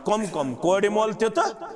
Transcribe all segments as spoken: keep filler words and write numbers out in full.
کم کم؟ کورِ مول تہِ تہٕ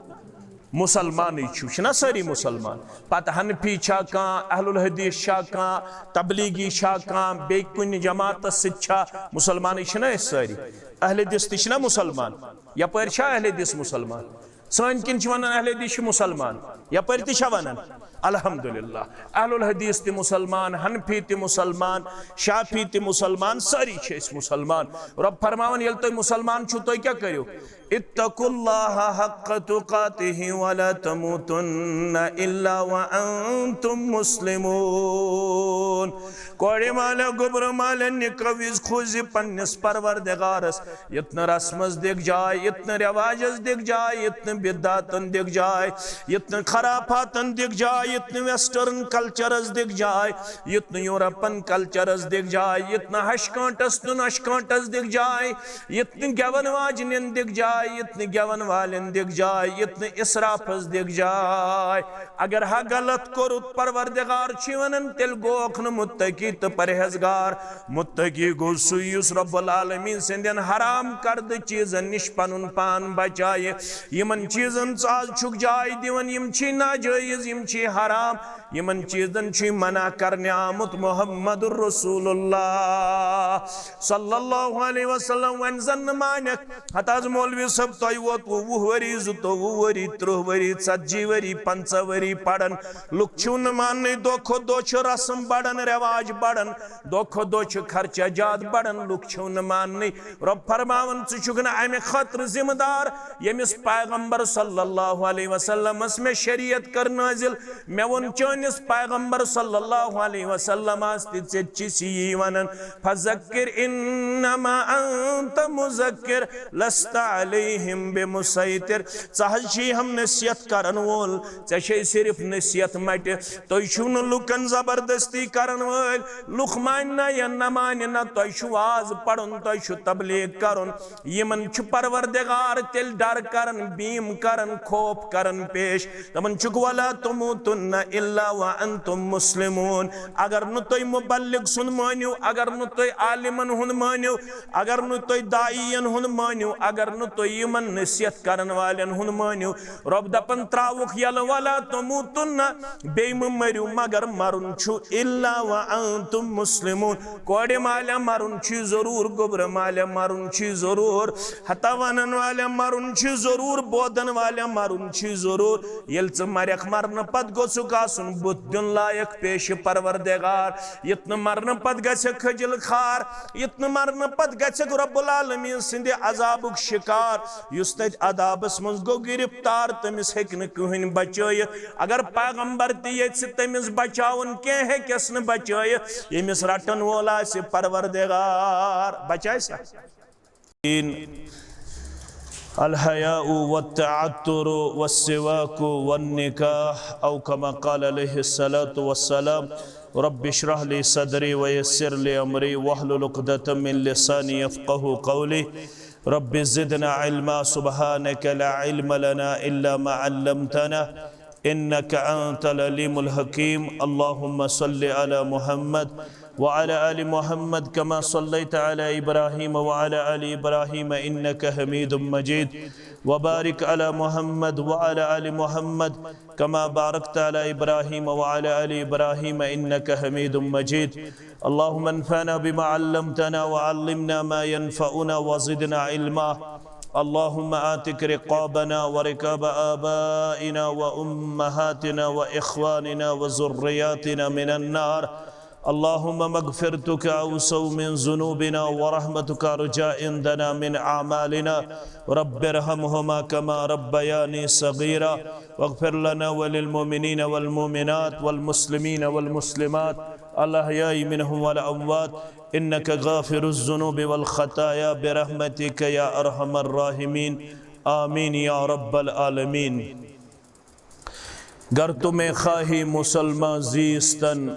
مسلمانٕے چھُ، چھِنہ سٲری مسلمان؟ پتہٕ حنفی چھا کانٛہہ، اہل الحدیث چھا کانٛہہ، تبلیغی چھا کانٛہہ، بیٚیہِ کُنہِ جماعتس سۭتۍ چھا؟ مسلمانٕے چھِنہ أسۍ سٲری؟ اہل حدیث تہِ چھِنہ مسلمان؟ یپٲرۍ چھا اہل حدیث مسلمان؟ سٲنۍ کِنۍ چھِ ونان اہل حدیث چھِ مسلمان، یپٲرۍ تہِ چھا ونان؟ الحمدللہ، اہل الحدیث تہِ مسلمان، حنفی تہِ مسلمان، شافعی تہِ مسلمان، سٲری چھِ أسۍ مسلمان۔ رب فرماوان، ییٚلہِ تُہۍ مسلمان چھِو، تُہۍ کیٛاہ کٔرِو؟ اتقوا اللہ حق تقاته ولا تموتن الا وانتم مسلمون۔ کورِ مالہ، گوٚبرٕ مالہ، نکاح وِز کھوٗژ زِ پننِس پروردگارس، یتھ نہٕ رسمس دِکھ جاے، یتھ نہٕ رٮ۪واجس دِکھ جاے، یتھ نہٕ بدعاتن دِکھ جاے، یتھ نہٕ خرافاتن دِکھ جاے، یتھ نہٕ ویسٹرن کلچرس دِکھ جاے، یتھ نہٕ یورپن کلچرس دِکھ جاے، یتھ نہٕ ہش کٲنٹس تہٕ نۄش کٲنٹس دِکھ جاے، یتھ نہٕ گٮ۪ون واجنٮ۪ن دِکھ جاے، یتھ نہٕ گٮ۪ون والٮ۪ن دِکھ جاے، یتھ نہٕ اسرافس دِکھ جاے۔ اگر ہا غلط کوٚرُتھ، پروردگار چھُ ونان، تیٚلہِ گوکھ نہٕ متقی تہٕ پرہیزگار۔ متقی گوٚو سُے یُس رب العالمین سٕنٛدٮ۪ن حرام کردٕ چیٖزن نِش پنُن پان بچایہِ۔ یِمن چیٖزن ژٕ آز چھُکھ جاے دِوان، یِم چھی ناجٲیز، یِم چھی حرام، یِمن چیٖزن چھُے منع کرنہٕ آمُت محمد رسول اللہ صلی اللہ علیہ وسلم۔ وۄنۍ زن نہٕ مانکھ، ہتہٕ حظ مولوی صٲب، تۄہہِ ووتوٕ وُہ ؤری، زٕتووُہ ؤری، ترٕٛہ ؤری، ژتجی ؤری، پنٛژاہ ؤری پران۔ لُکھ چھِو نہٕ ماننٕے، دۄہ کھۄتہٕ دۄہ چھُ رسم بڑان، رٮ۪واج بڑان، دۄہ کھۄتہٕ دۄہ چھُ خرچہ جات بڑان، لُکھ چھِو نہٕ ماننٕے۔ رب فرماوان، ژٕ چھُکھ نہٕ امہِ خٲطرٕ ذمہٕ دار، ییٚمِس پیغمبر صلی اللہ علیہ وسلمس مےٚ شریعت کٔر نٲزِل، مےٚ ووٚن چٲنِس پیغمبر صلی اللہ علیہ وسلمس تہِ، ژےٚ تہِ چھِ یی ونان، فذکر انما انت مذکر لست علیہم بمسیطر۔ ژٕ حظ چھِ ہم نصیحت کرن وول، ژےٚ چھے صرف نصیحت مٹہِ، تُہۍ چھِو نہٕ لُکن زبردستی کرن وٲلۍ۔ لُکھ مانہِ نہ یا نہ مانہِ نہ، تۄہہِ چھُو واز پرُن، تۄہہِ چھُ تبلیغ کرُن۔ یِمن چھُ پروردگار تیٚلہِ ڈر کران، بیم کران، خوف کران پیش۔ دپان چھُکھ، ولا تموتن الا وانتم مسلمون۔ اگر نہٕ تُہۍ مبلغ سُنٛد مٲنِو، اگر نہٕ تُہۍ عالمن ہُنٛد مٲنِو، اگر نہٕ تُہۍ داعین ہُنٛد مٲنِو، اگر نہٕ تُہۍ یِمن نصیحت کرن والٮ۪ن ہُنٛد مٲنِو، رۄب دپان تراوُکھ یلہٕ، ولا تموتن، بیٚیہِ مہٕ مٔرِو مگر مرُن چھُ، الا وانتم مسلمون۔ کورِ مالیا مرُن چھُے ضروٗر، گوٚبرٕ مالیا مرُن چھُے ضروٗر، ہتا ونن والیا مرُن چھُے ضروٗر، بودن والیا مرُن چھُے ضروٗر۔ ییٚلہِ ژٕ مرکھ، مرنہٕ پتہٕ گوٚژھُکھ آسُن بُتھ دیُن لایق پیش پروردگار۔ یُتھ نہٕ مرنہٕ پتہٕ گژھکھ خجل خار، یُتھ نہٕ مرنہٕ پتہٕ گژھکھ رب العالمین سٕنٛدِ عذابُک شکار، یُس تتہِ عذابس منٛز گوٚو گرفتار، تٔمِس ہیٚکہِ نہٕ کٕہٕنۍ بچٲیِتھ۔ اگر پیغمبر تہِ یژھِ تٔمِس بچاوُن، کینٛہہ ہیٚکٮ۪س نہٕ بچٲیِتھ، ییٚمِس رٹن وول آسہِ پروردگار۔ بچایہِ سا؟ الحياء والتعطر والسواك والنكاح، أو كما قال عليه الصلاة والسلام. رب اشرح لي صدري ويسر لي أمري واحلل عقدة من لساني يفقه قولي. رب زدنا علما، سبحانك لا علم لنا إلا ما علمتنا، إنك أنت العليم الحكيم. اللهم صل على محمد وعلى آل محمد كما صليت على إبراهيم وعلى آل إبراهيم إنك حميد مجيد. وبارك على محمد وعلى آل محمد كما باركت على إبراهيم وعلى آل إبراهيم إنك حميد مجيد. اللهم انفعنا بما علمتنا وعلمنا ما ينفعنا وزدنا علما. اللهم اعتق رقابنا ورقاب آبائنا وأمهاتنا وإخواننا وذرياتنا من النار. اللهم مغفرتك أوسع من ذنوبنا ورحمتك أرجى عندنا من أعمالنا. رب ارحمهما كما ربياني صغيرا. واغفر لنا وللمؤمنين والمؤمنات والمسلمين والمسلمات الأحياء منهم والأموات، إنك غافر الذنوب والخطايا برحمتك يا أرحم الراحمين. آمين يا رب العالمين. گر تمہیں خواہی مسلمان زیستن،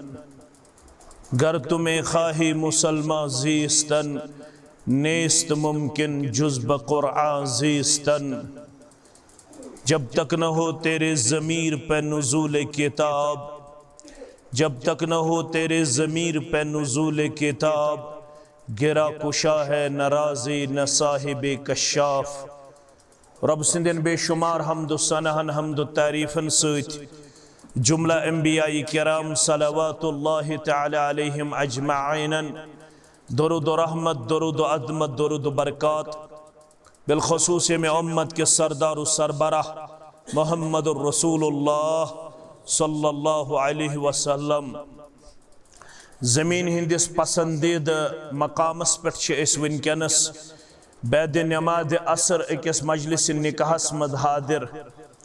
گر تمہیں خواہی مسلمان زیستن، نیست ممکن جز بہ قرآن زیستن۔ جب تک نہ ہو تیرے ضمیر پہ نزول کتاب، جب تک نہ ہو تیرے ضمیر پہ نزول کتاب، گرہ کشا ہے نہ رازی نہ صاحب کشاف۔ رۄب سٕنٛدٮ۪ن بے شمار حمد و ثناہن، حمد و تعریفن سۭتۍ جملہ انبیاء کرام صلوات اللہ تعالی علیہم اجمعینن درود و رحمت، درود و عظمت، درود و برکات، بالخصوص ییٚمہِ امت کِس سردار و سربراہ محمد رسول اللہ صلی اللہ علیہ وسلم۔ زمین ہندس پسندیدہ مقامس پٮ۪ٹھ چھِ أسۍ وٕنکیٚنس بعد نماز عصر أکِس مجلس نکاحس منٛز حاضر۔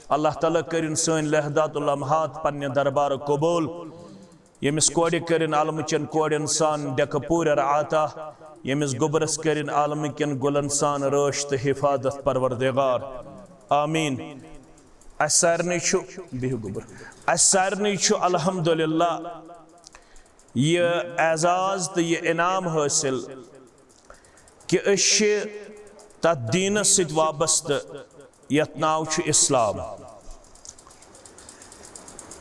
اللہ تعالیٰ کٔرِن سٲنۍ لحظات و لمحات پننہِ دربار قبول۔ ییٚمِس کورِ کٔرِن عالمہٕ چٮ۪ن کورٮ۪ن سان ڈٮ۪کہٕ پوٗرٮ۪ر عطا، ییٚمِس گوٚبرس کٔرِن عالمہٕ کٮ۪ن گُلن سان رٲچھ تہٕ حفاظت پروردگار۔ آمین۔ اسہِ سارنٕے چھُ، بِہِو گوٚبُر، اسہِ سارنٕے چھُ الحمدللہ یہِ اعزاز تہٕ یہِ انعام حٲصِل کہِ أسۍ چھِ تَتھ دیٖنَس سۭتۍ وابستہٕ یَتھ ناو چھُ اسلام۔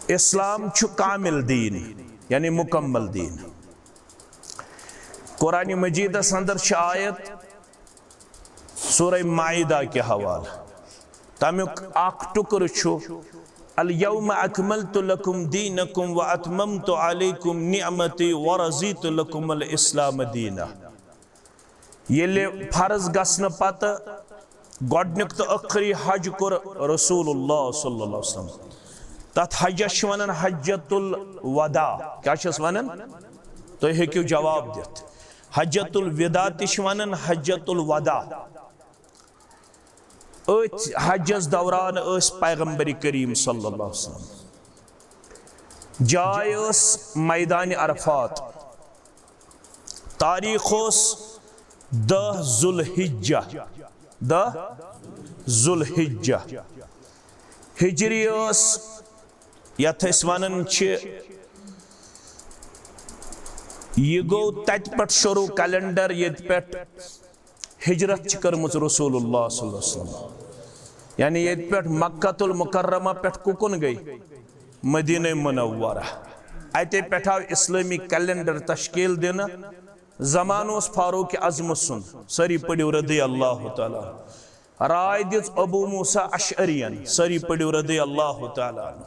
اسلام چھُ کامل دیٖن، یعنی مکمل دیٖن۔ قرآن مجیدس اندر چھِ آیت سورہ مائدہ کہِ حوالہٕ، تَمیُک اکھ ٹُکرٕ چھُ، الیوم اکملت لکم دینکم و اتممت علیکم نعمتی و رضیت لکم الاسلام دینا۔ ییٚلہِ فرض گژھنہٕ پتہٕ گۄڈٕنیُک تہٕ ٲخری حج کوٚر رسول اللہ صلی اللہ علیہ وسلم، تتھ حجس چھِ ونان حجۃ الوداع۔ کیٛاہ چھِس ونان؟ تُہۍ ہیٚکِو جواب دِتھ۔ حجۃ الوداع تہِ چھِ ونان حجۃ الوداع۔ أتھۍ حجس دوران ٲسۍ پیغمبر کریم صلی اللہ علیہ وسلم، جاے ٲس میدان عرفات، تاریخ اوس دہ ذوالحجہ، دہ ذوالحجہ۔ ہجری ٲس، یتھ أسۍ ونان چھِ، یہِ گوٚو تتہِ پٮ۪ٹھ شروع کیلنڈر، ییٚتہِ پٮ۪ٹھ ہجرت چھِ کٔرمٕژ رسول اللہ صلی اللہ علیہ وسلم۔ یعنی ییٚتہِ پٮ۪ٹھ مکہ المکرمہ پٮ۪ٹھ کُکُن گٔے؟ مدینہ منورہ۔ اتے پٮ۪ٹھ آو اسلٲمی کیلنڈر تشکیل دِنہٕ۔ زمانہٕ اوس فاروق اعظم سُنٛد، سٲری پٔرِو رضی اللہ تعالیٰ عنہ۔ راے دِژ ابو موسیٰ اشعریَن، سٲری پٔرِو رضی اللہ تعالیٰ عنہ۔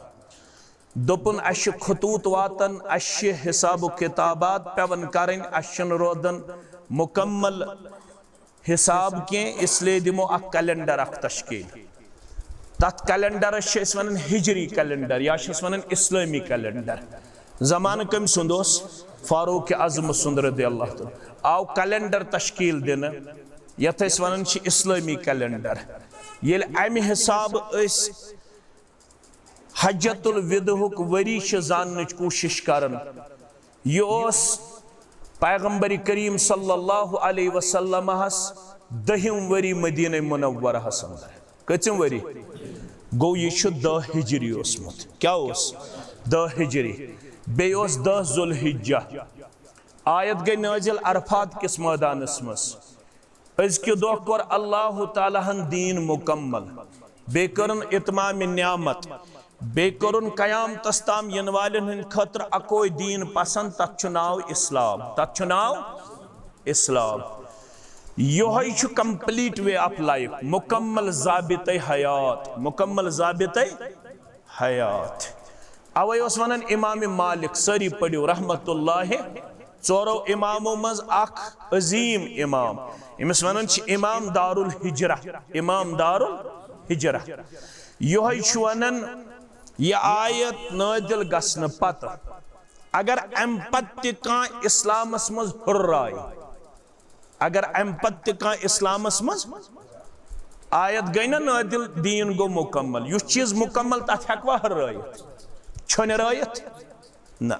دوٚپُن، اَسہِ چھِ خطوط واتان، اَسہِ چھِ حساب و کتابات پٮ۪وان کرٕنۍ، اَسہِ چھِنہٕ روزان مکمل حساب کینٛہہ، اس لیے دِمو اکھ کیلنڈر اکھ تشکیل۔ تتھ کیلنڈرس چھِ أسۍ ونان ہجری کیلنڈر یا چھِس ونان اسلٲمی کیلنڈر۔ زمانہٕ کٔمۍ سُنٛد اوس؟ فاروق اعظم سُنٛد رضی اللہ تعالیٰ۔ آو کیلنڈر تشکیل دِنہٕ، یتھ أسۍ ونان چھِ اسلٲمی کیلنڈر۔ ییٚلہِ امہِ حسابہٕ أسۍ حجۃ الوداعُک ؤری چھِ زاننٕچ کوٗشِش کران، یہِ اوس پیغمبر کریم صلی اللہ علیہ وسلمس دٔہِم ؤری مدینہ منورہس اندر۔ کٔژِم ؤری؟ گوٚو، یہِ چھُ دہ ہجری اوسمُت۔ کیٛاہ اوس؟ دہ ہجری۔ بیٚیہِ اوس دہ ذوالحجہ۔ آیت گٔے نٲزِل عرفات کِس مٲدانس منٛز۔ أزکہِ دۄہ کوٚر اللہ تعالیٰ ہن دیٖن مکمل، بیٚیہِ کٔرٕن اتمام نعمت، بیٚیہِ کوٚرُن قیامتس تام یِنہٕ والٮ۪ن ہٕنٛدِ خٲطرٕ اکوے دیٖن پسند، تتھ چھُ ناو اسلام۔ تتھ چھُ ناو اسلام۔ یۄہے چھُ complete way of life، مکمل ضابطے حیات، مکمل ضابطے حیات۔ اوے اوس ونان امام مالک، سٲری پٔرِو رحمت اللہ، ژورو امامو منٛز اکھ عظیم امام، أمِس ونان چھِ امام دارالحجرہ، امام دارالحجرہ۔ یۄہے چھُ ونان، یہِ آیت نٲزِل گژھنہٕ پتہٕ اگر امہِ پتہٕ تہِ کانٛہہ اسلامس منٛز ہُررایہِ، اگر امہِ پتہٕ تہِ کانٛہہ اسلامس منٛز، آیت گٔے نہ نٲزِل، دیٖن گوٚو مکمل۔ یُس چیٖز مکمل، تتھ ہیٚکوا ہُررٲیِتھ؟ چھۄنہِ رٲیِتھ؟ نہ۔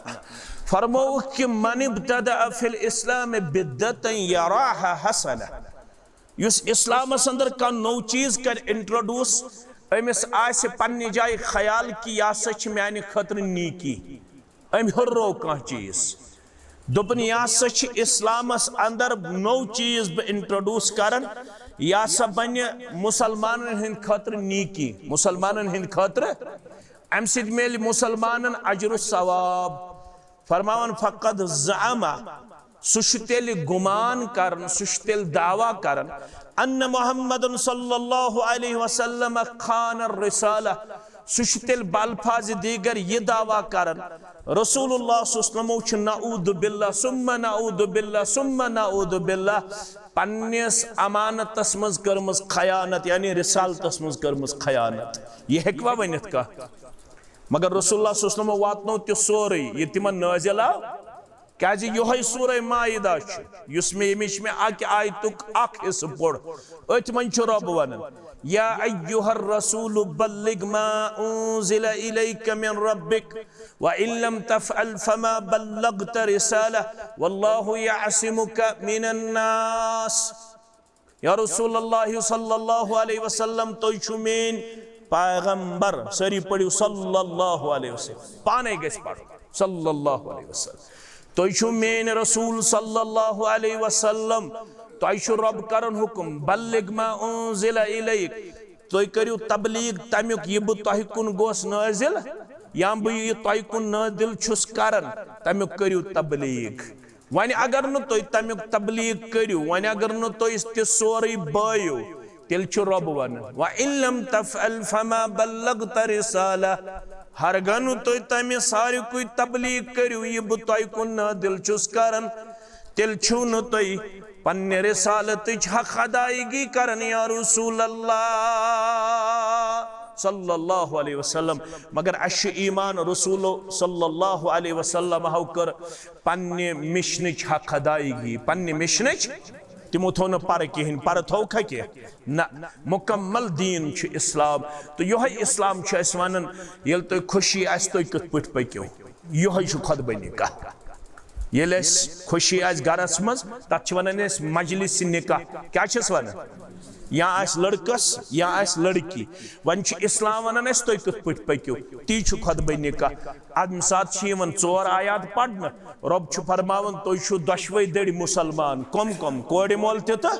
فرمووُکھ کہ من ابتدع فی الاسلام بدعة یراها حسنة۔ یُس اسلامس اندر کانٛہہ نوٚو چیٖز کرِ introduce، أمِس آسہِ پننہِ جایہِ خیال کہِ یہِ ہسا چھِ میانہِ خٲطرٕ نیکی، أمۍ ہُررو کانٛہہ چیٖز۔ دوٚپُن، یہِ ہسا چھِ اسلامس اندر نوٚو چیٖز بہٕ introduce کران، یہِ ہسا بنہِ مسلمانن ہٕنٛدِ خٲطرٕ نیکی، مسلمانن ہٕنٛدِ خٲطرٕ۔ امہِ سۭتۍ میلہِ مسلمانن اجر و ثواب۔ فرماوان، فقد زعم، سُہ چھُ تیٚلہِ گُمان کران، سُہ چھُ تیٚلہِ دعویٰ کران، ان محمد صلی اللہ علیہ وسلم خان الرسالہ، سُہ چھُ تیٚلہِ بالفاظِ دیگر یہِ دعویٰ کران، رسول اللہ صلی اللہ علیہ وسلم چھُ نعوذ باللہ ثم نعوذ باللہ ثم نعوذ باللہ پننِس امانتس منٛز کٔرمٕژ خیانت، یعنی رسالتس منٛز کٔرمٕژ خیانت۔ یہِ ہیٚکوا ؤنِتھ کانٛہہ؟ مگر رسول اللہ صلی اللہ علیہ وسلم واتنو تہِ سورُے، یہِ تِمن نٲزِل آو۔ کیازِ یِہوٚے سورہ مائدہ چھُ، یُس مےٚ، ییٚمِچ مےٚ اَکہِ آیتُک اَکھ حصہٕ پوٚر۔ أتھۍ منٛز چھُ رۄب وَنان، یا ایھا الرسول بلغ ما انزل الیک من ربک وان لم تفعل فما بلغت رسالہ واللہ یعصمک من الناس۔ یا رسول اللہ صلی اللہ علیہ وسلم، تُہۍ چھِو میٲنۍ پیغمبر، سٲری پٔرِو صلی اللہ علیہ وسلم، پانے گژھِ پَرُن صلی اللہ علیہ وسلم۔ تُہۍ چھِو میٲنۍ رسول صلی اللہ علیہ وسلم، تۄہہِ چھُ رۄب کران حُکُم، بلغ ما انزل الیک، تُہۍ کٔرِو تبلیغ تَمیُک یہِ بہٕ تۄہہِ کُن گوس نٲزِل، یا بہٕ یہِ تۄہہِ کُن نٲزِل چھُس کران، تَمیُک کٔرِو تبلیغ۔ وۄنۍ اگر نہٕ تُہۍ تَمیُک تبلیغ کٔرِو، وۄنۍ اگر نہٕ تُہۍ تہِ سورُے بٲیِو، تیٚلہِ چھُ رۄب وَنان، وَإِن لَّمْ تَفْعَلْ فَمَا بَلَّغْتَ رِسَالَتَهُ۔ ہرگاہ نہٕ تُہۍ تَمہِ ساروٕے تبلیغ کٔرِو، یہِ بہٕ تۄہہِ کُن نٲزِل چھُس کران، تیٚلہِ چھِو نہٕ تُہۍ پننہِ رسالتٕچ حق ادائیگی کران، یا رسول اللہ صلی اللہ علیہ وسلم۔ مگر اَسہِ چھُ ایمان رسول صلی اللہ علیہ وسلم ہو کٔر پننہِ مِشنٕچ حق ادائیگی، پننہِ مِشنٕچ۔ تِمو تھوٚو نہٕ پَرٕ کِہیٖنۍ، پَرٕ تھوٚوکھا کینٛہہ؟ نہ، مُکمل دیٖن چھُ اسلام۔ تہٕ یِہوٚے اسلام چھُ اَسہِ وَنان، ییٚلہِ تۄہہِ خوشی آسہِ، تُہۍ کِتھ پٲٹھۍ پٔکِو؟ یِہوٚے چھُ خطبہ نکاح۔ ییٚلہِ اَسہِ خوشی آسہِ گَرَس منٛز، تَتھ چھِ وَنان أسۍ مجلس نکاح۔ کیٛاہ چھِس وَنان؟ یا آسہِ لٔڑکَس، یا آسہِ لٔڑکی۔ وۄنۍ چھُ اسلام وَنان اَسہِ، تُہۍ کِتھ پٲٹھۍ پٔکِو؟ تی چھُ خطبہ نکاح۔ اَمہِ ساتہٕ چھِ یِوان ژور آیات پَرنہٕ۔ رۄب چھُ فرماوان، تُہۍ چھِو دۄشوَے دٔرۍ مُسلمان۔ کۄم کۄم؟ کورِ مول تہِ تہٕ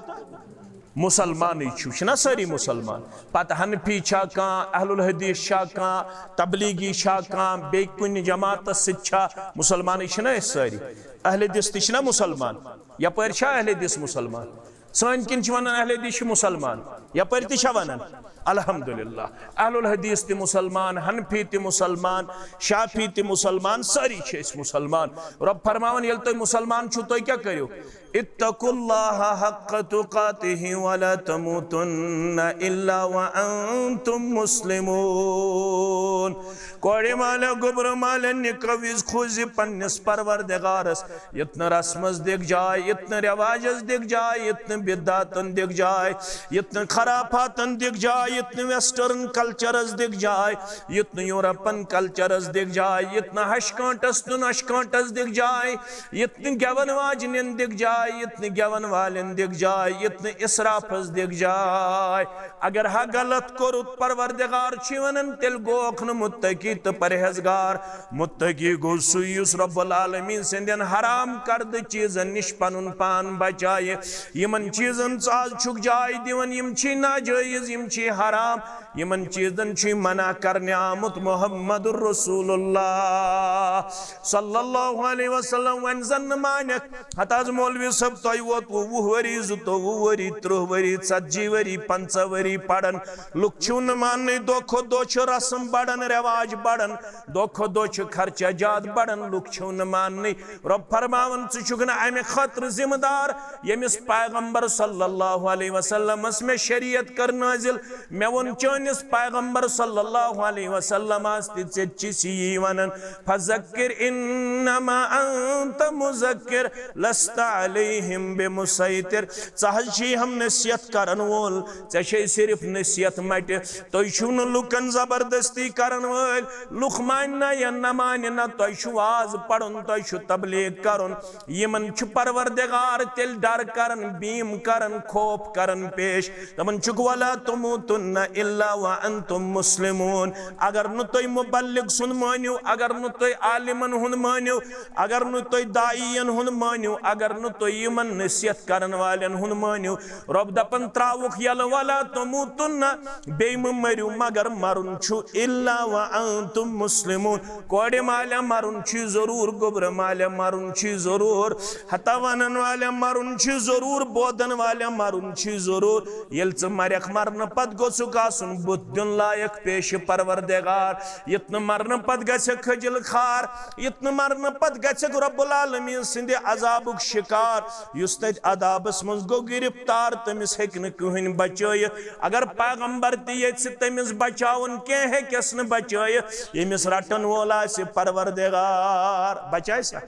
مُسلمانٕے چھِو، چھِنا سٲری مُسلمان؟ پَتہٕ حنفی چھا کانٛہہ، اہل الحدیث چھا کانٛہہ، تبلیغی چھا کانٛہہ، بیٚیہِ کُنہِ جماعتَس سۭتۍ چھا مُسلمانٕے؟ چھِنا أسۍ سٲری؟ اہل حدیث تہِ چھِنا مُسلمان؟ یَپٲرۍ چھا اہل حدیث مُسلمان؟ سٲنۍ کِنۍ چھِ وَنان اہل حدیث چھِ مُسلمان، یَپٲرۍ تہِ چھا وَنان؟ الحمدللہ، اہل الحدیث تہِ مُسلمان، حنفی تہِ مُسلمان، شافعی تہِ مُسلمان، سٲری چھِ أسۍ مُسلمان۔ رۄب فرماوان، ییٚلہِ تُہۍ مُسلمان چھِو، تُہۍ کیٛاہ کٔرِو؟ اتقوا اللہ حق تقاته ولا تموتن الا وانتم مسلمون۔ کورِ مالہ، گوٚبرٕ مالہ، نکاح وِزِ کھوٗژ زِ پننِس پروردگارس، یتھ نہٕ رسمس دِکھ جاے، یتھ نہٕ رٮ۪واجس دِکھ جاے، یتھ نہٕ بدعاتن دِکھ جاے، یتھ نہٕ خرافاتن دِکھ جاے، یتھ نہٕ ویسٹرن کلچرس دِکھ جاے، یتھ نہٕ یورپن کلچرس دِکھ جاے، یتھ نہٕ ہشہِ کٲنٹس تہٕ نۄشہِ کٲنٹس دِکھ جاے، یتھ نہٕ گٮ۪ون واجنٮ۪ن دِکھ جاے، یتھ نہٕ گٮ۪ون والٮ۪ن دِکھ جاے، یتھ نہٕ اسرافس دِکھ جاے۔ اگر ہا غلط کوٚرُتھ، پروردگار چھُ ونان، تیٚلہِ گوکھ نہٕ متقی تہٕ پرہیزگار۔ متقی گوٚو سُے یُس رب العالمین سٕنٛدٮ۪ن حرام کردٕ چیٖزن نِش پنُن پان بچایہِ۔ یِمن چیٖزن ژٕ آز چھُکھ جاے دِوان، یِم چھی ناجٲیز، یِم چھی حرام، یِمن چیٖزن چھُے منع کرنہِ آمُت محمد رسول اللہ صلی اللہ علیہ وسلم۔ وۄنۍ زن نہٕ مانکھ، ہتہٕ حظ مولوی صٲب، تۄہہِ ووتوٕ وُہ ؤری، زٕتووُہ ؤری، ترٕٛہ ؤری، ژتجی ؤری، پنٛژاہ ؤری پران، لُکھ چھِو نہٕ ماننٕے۔ دۄہ کھۄتہٕ دۄہ چھُ رسم بڑان، رٮ۪واج بڑان، دۄہ کھۄتہٕ دۄہ چھُ خرچہ جات بڑان، لُکھ چھِو نہٕ ماننٕے۔ رۄب فرماوان، ژٕ چھُکھ نہٕ امہِ خٲطرٕ ذمہٕ دار، ییٚمِس پیغمبر صلی اللہ علیہ وسلمس مےٚ شریعت کٔر نٲزِل۔ مےٚ ووٚن چٲنِس پیغمبر صلی اللہ علیہ وسلمس تہِ، ژےٚ تہِ چھِ یی ونان، فذکر انما انت مذکر لست علیہم بمسیطر۔ ژٕ حظ چھِ ہم نصیحت کرن وول، ژےٚ چھے صرف نصیحت مٹہِ۔ تُہۍ چھِو نہٕ لُکن زبردستی کرن وٲلۍ، لُکھ مانہِ نہ یا نہ مانہِ نہ، تۄہہِ چھُو واز پرُن، تۄہہِ چھُ تبلیغ کرُن۔ یِمن چھُ پروردگار تیٚلہِ ڈر کران، بیم کران، خوف کران پیش۔ دپان چھُکھ، ولا تموتن الا وانتم مسلمون۔ اگر نہٕ تُہۍ مبلغ سُنٛد مٲنِو، اگر نہٕ تُہۍ عالمن ہُنٛد مٲنِو، اگر نہٕ تُہۍ داعین ہُنٛد مٲنِو، اگر نہٕ تُہۍ یِمن نصیحت کرن والٮ۪ن ہُنٛد مٲنِو، رۄب دپان تراوُکھ یلہٕ، ولا تموتن، بیٚیہِ مہٕ مٔرِو مگر مرُن چھُ الا وانتم مسلمون۔ کورِ مالہ مرُن چھُ ضروٗر، گوٚبرٕ مالہ مرُن چھُ ضروٗر، ہتا ونن والہ مرُن چھُ ضروٗر، بود دن والٮ۪ن مرُن چھُے ضروٗر۔ ییٚلہِ ژٕ مرکھ، مرنہٕ پتہٕ گوٚژھُکھ آسُن بُتھ دیُن لایق پیش پروردگار۔ یُتھ نہٕ مرنہٕ پتہٕ گژھکھ خٔجِل خار، یُتھ نہٕ مرنہٕ پتہٕ گژھکھ رب العالمین سٕنٛدِ عذابُک شکار۔ یُس تتہِ عذابس منٛز گوٚو گرفتار، تٔمِس ہیٚکہِ نہٕ کٕہٕنۍ بچٲیِتھ۔ اگر پیغمبر تہِ یژھِ تٔمِس بچاوُن، کینٛہہ ہیٚکٮ۪س نہٕ بچٲیِتھ، ییٚمِس رٹن وول آسہِ پروردگار۔ بچایہِ سا؟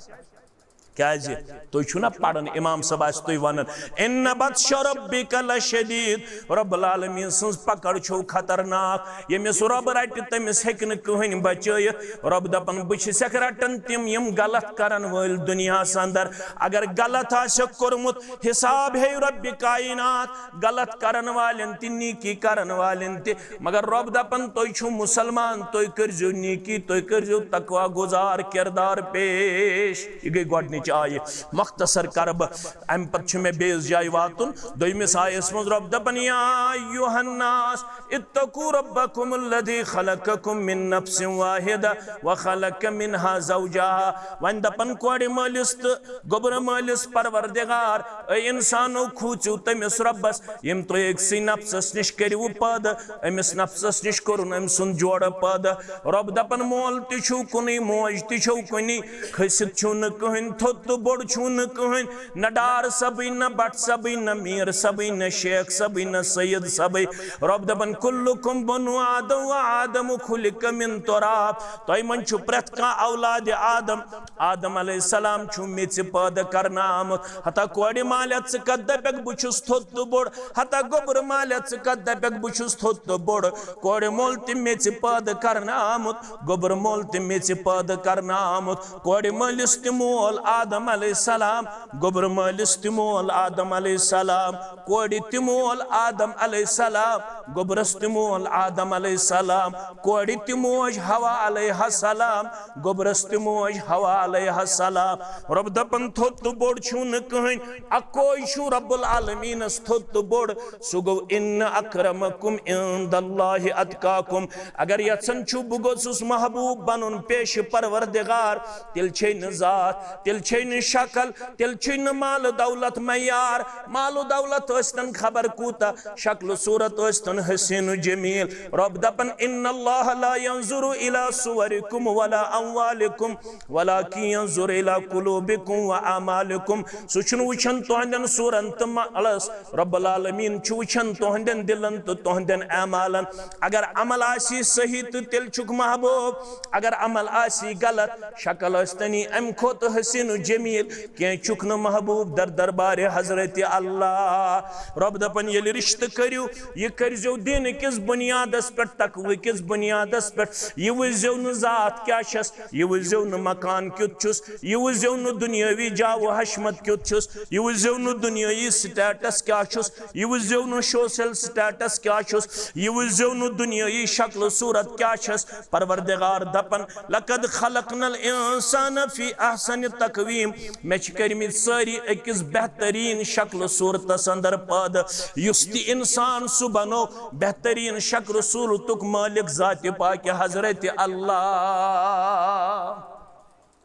کیازِ؟ تُہۍ چھِو نا پران، امام صٲب آسہِ تُہۍ ونان، "ان بطش ربک لشدید"، رب العالمین سٕنٛز پکڑ چھو خطرناک۔ ییٚمِس رب رٹہِ، تٔمِس ہیٚکہِ نہٕ کٕہٕنۍ بچٲیِتھ۔ رب دپان، بہٕ چھُسکھ رٹان تِم، یِم غلط کرن وٲلۍ دُنیاہس اندر۔ اگر غلط آسٮ۪کھ کوٚرمُت، حساب ہیٚیہِ رب کائنات غلط کرن والٮ۪ن تہِ، نیکی کرن والٮ۪ن تہِ۔ مگر رب دپان، تُہۍ چھِو مسلمان، تُہۍ کٔرزیو نیکی، تُہۍ کٔرزیو تقوی گزار کردار پیش۔ یہِ گٔے گۄڈنِچ آیہِ۔ مختصر کرٕ بہٕ، امہِ پتہٕ چھُ مےٚ بیٚیِس جایہِ واتُن۔ دوٚیمِس آیس منٛز رب دپان، یا ایھا الناس اتقوا ربکم الذی خلقکم من نفس واحدہ وخلق منها زوجہا۔ وۄنۍ دپان کورِ مٲلِس تہٕ گوٚبرٕ مٲلِس، پروردگار، اے انسانو، کھوٗژِو تٔمِس رۄبس، ییٚمۍ تُہۍ أکسٕے نفسس نِش کٔرِو پٲدٕ، أمِس نفسس نِش کوٚرُن أمۍ سُنٛد جوڑٕ پٲدٕ۔ رۄب دپان، مول تہِ چھُو کُنُے، موج تہِ چھَو کُنی، کھٔسِتھ چھُو نہٕ کٕہٕنۍ، تھوٚد تہٕ بوٚڑ چھُو نہٕ کٕہٕنۍ، نہ ڈار سبٕے، نہ بٹ سبٕے، نہ میٖر سبٕے، نہ شیخ سبٕے، نہ سید سبٕے۔ رۄب دپان، کلکم بنو آدم و آدم خلق من تراب۔ تۄہہِ منٛز چھُ پرٛٮ۪تھ کانٛہہ اولاد آدم۔ آدم علیہ السلام چھُ میٚژِ پٲدٕ کرنہٕ آمُت۔ ہتا کورِ مالہِ ژٕ کتھ دپکھ بہٕ چھُس تھوٚد تہٕ بوٚڑ؟ ہتا گوٚبرٕ مالہِ ژٕ کتھ دپکھ بہٕ چھُس تھوٚد تہٕ بوٚڑ؟ کورِ مول تہِ میٚژِ پٲدٕ کرنہٕ آمُت، گوٚبرٕ مول تہِ میٚژِ پٲدٕ کرنہٕ آمُت۔ کورِ مٲلِس تہِ مول آدم علیہ السلام، گوٚبرٕ مٲلِس تہِ مول آدم علیہ السلام، کورِ تہِ مول آدم علیہ السلام، گوٚبرس تہِ مول آدم علیہ السلام، کورِ تہِ موج حوا علیہ السلام، گوٚبرس تہِ موج حوا علیہ السلام۔ رۄب دپان، تھوٚد تہٕ بوٚڑ چھُو نہٕ کٕہٕنۍ، اکوے چھُ رب العالمینس تھوٚد تہٕ بوٚڑ، سُہ گوٚو، ان اکرمکم عند اللہ اتقاکم۔ اگر یژھان چھُو بہٕ گوٚژھُس محبوب بنُن پیش پروردگار، تیٚلہِ چھے نہٕ ذات، تیٚلہِ چھے نہٕ شکل، تیٚلہِ چھُے نہٕ مال و دولت معیار۔ مال و دولت ٲسۍتن خبر کوٗتاہ، شکل و صورت ٲسۍتن حسین و جمیل۔ رۄب دپان، ان اللہ لا ينظر الى صورکم ولا اموالکم ولكن ينظر الى قلوبکم و اعمالکم۔ سُہ چھُنہٕ وٕچھان تُہنٛدٮ۪ن صورن تہٕ مالس۔ رب العالمین چھُ وٕچھان تُہنٛدٮ۪ن دِلن تہٕ تُہنٛدٮ۪ن اعمالن۔ اگر عمل آسی صحیح تہٕ تیٚلہِ چھُکھ محبوب، اگر عمل آسی غلط، شکل ٲسۍتنی امہِ کھۄتہٕ حسین و جمیل، کینٛہہ چھُکھ نہٕ محبوب در دربارِ حضرت اللہ۔ رۄب دپان، ییٚلہِ رشتہٕ کٔرِو، یہِ کٔرزیو دیٖنہٕ کِس بُنیادس پٮ۪ٹھ، تقوی کِس بُنیادس پٮ۪ٹھ۔ یہِ وٕچھزیو نہٕ ذات کیٛاہ چھس، یہِ وٕچھزیو نہٕ مکان کیُتھ چھُس، یہِ وٕچھزیو نہٕ دُنیٲوی جاہ و حشمت کیُتھ چھُس، یہِ وٕچھزیو نہٕ دُنیٲیی سٹیٹس کیٛاہ چھُس، یہِ وٕچھزیو نہٕ سوشل سٹیٹس کیٛاہ چھُس، یہِ وٕچھزیو نہٕ دُنیٲیی شکل و صورت کیٛاہ چھس۔ پروردگار دپان، لقد خلقنا الانسان فی احسن تقویم۔ مےٚ چھِ کٔرمٕتۍ سٲری أکِس بہتریٖن شکل و صورتس اندر پٲدٕ۔ یُس تہِ انسان سُہ بنو، بہتریٖن شکل و صورتُک مٲلِک ذاتِ پاکِ حضرت اللہ۔